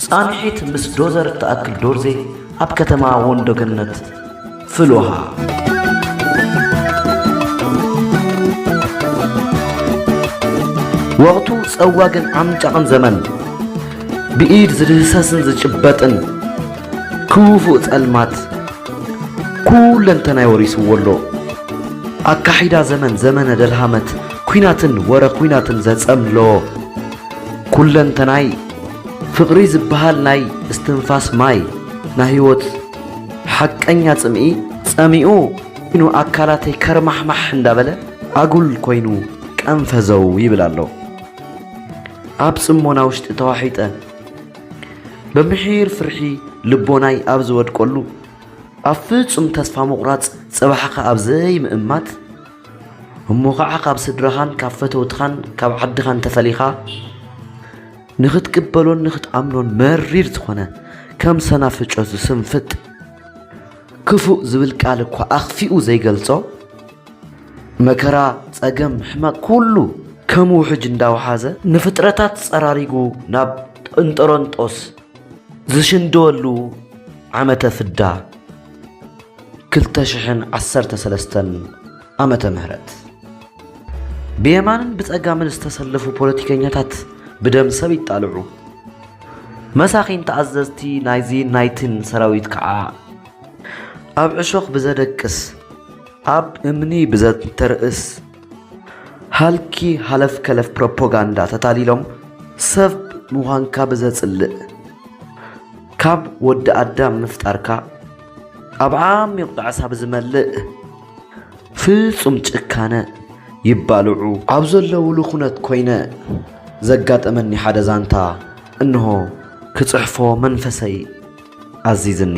ጻንሒት ምስ ዶዘር እትኣክል ዶርዜ ኣብ ከተማ ወንዶ ገነት ፍል ውሃ። ወቕቱ ጸዋግን ዓምጫቕን ዘመን፣ ብኢድ ዝድህሰስን ዝጭበጥን ክፉእ ጸልማት ኩለንተናይ ወሪስዎ ኣሎ። ኣካሒዳ ዘመን ዘመነ ደልሃመት፣ ኲናትን ወረ ኲናትን ዘጸምሎ ኩለንተናይ፣ ፍቕሪ ዝበሃል ናይ እስትንፋስ ማይ፣ ናይ ህይወት ሓቀኛ ጽምኢ ጸሚኡ ኮይኑ ኣካላተይ ከርማሕማሕ እንዳበለ ኣጉል ኮይኑ ቀንፈዘው ይብል ኣሎ። ኣብ ጽሞና ውሽጢ ተዋሒጠ፣ ብምሒር ፍርሒ ልቦናይ ኣብ ዝወድቀሉ፣ ኣብ ፍጹም ተስፋ ምቑራጽ፣ ጽባሕኻ ኣብ ዘይምእማት፣ እሞ ኸዓ ካብ ስድራኻን ካብ ፈተውትኻን ካብ ዓድኻን ተፈሊኻ፣ ንኽትቅበሎን ንኽትኣምኖን መሪር ዝኾነ፣ ከም ሰናፍጮ ዝስንፍጥ፣ ክፉእ ዝብል ቃል እኳ ኣኽፊኡ ዘይገልጾ፣ መከራ፣ ጸገም፣ ሕመቕ ኩሉ ከም ውሕጅ እንዳወሓዘ፣ ንፍጥረታት ጸራሪጉ ናብ እንጠሮንጦስ ዝሽንድወሉ ዓመተ ፍዳ፣ ክልተ ሽሕን ዓሰርተ ሰለስተን ዓመተ ምህረት። ብየማንን ብጸጋምን ዝተሰለፉ ፖለቲከኛታት ብደም ሰብ ይጣልዑ። መሳኺን ተኣዘዝቲ ናይዚ ናይትን ሰራዊት ከዓ ኣብ ዕሾኽ ብዘደቅስ፣ ኣብ እምኒ ብዘተርእስ፣ ሃልኪ ሃለፍ ከለፍ ፕሮፓጋንዳ ተታሊሎም፣ ሰብ ምዃንካ ብዘጽልእ፣ ካብ ወዲ ኣዳም ምፍጣርካ ኣብ ዓሚቕ ጣዕሳ ብዝመልእ ፍጹም ጭካነ ይባልዑ ኣብ ዘለውሉ ኩነት ኮይነ፣ ዘጋጠመኒ ሓደ ዛንታ እንሆ ክጽሕፎ መንፈሰይ ኣዚዝኒ።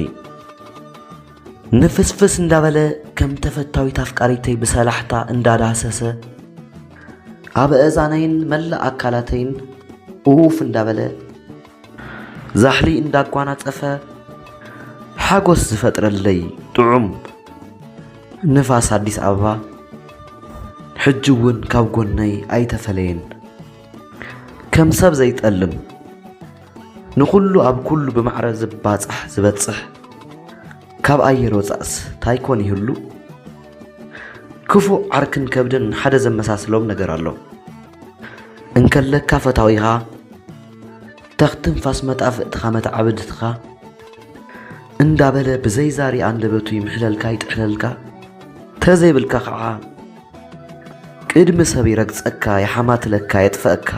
ንፍስፍስ እንዳበለ፣ ከም ተፈታዊት ኣፍቃሪተይ ብሰላሕታ እንዳዳህሰሰ፣ ኣብ ኣእዛነይን መላእ ኣካላተይን ኡፍ እንዳበለ፣ ዛሕሊ እንዳጓናጸፈ፣ ሓጎስ ዝፈጥረለይ ጥዑም ንፋስ ኣዲስ ኣበባ፣ ሕጂ እውን ካብ ጎነይ ኣይተፈለየን። ከም ሰብ ዘይጠልም፣ ንኹሉ ኣብ ኩሉ ብማዕረ ዝባጻሕ ዝበጽሕ፣ ካብ ኣየር ወጻእስ ታይ ኮን ይህሉ? ክፉእ ዓርክን ከብድን ሓደ ዘመሳስሎም ነገር ኣሎ። እንከለካ ፈታዊኻ፣ ተኽትንፋስ መጣፍእትኻ መተዓብድትኻ እንዳበለ ብዘይዛሪ ኣንደበቱ ይምሕለልካ ይጥሕለልካ፣ ተዘይብልካ ኸዓ ቅድሚ ሰብ ይረግጸካ፣ ይሓማትለካ፣ የጥፈእካ።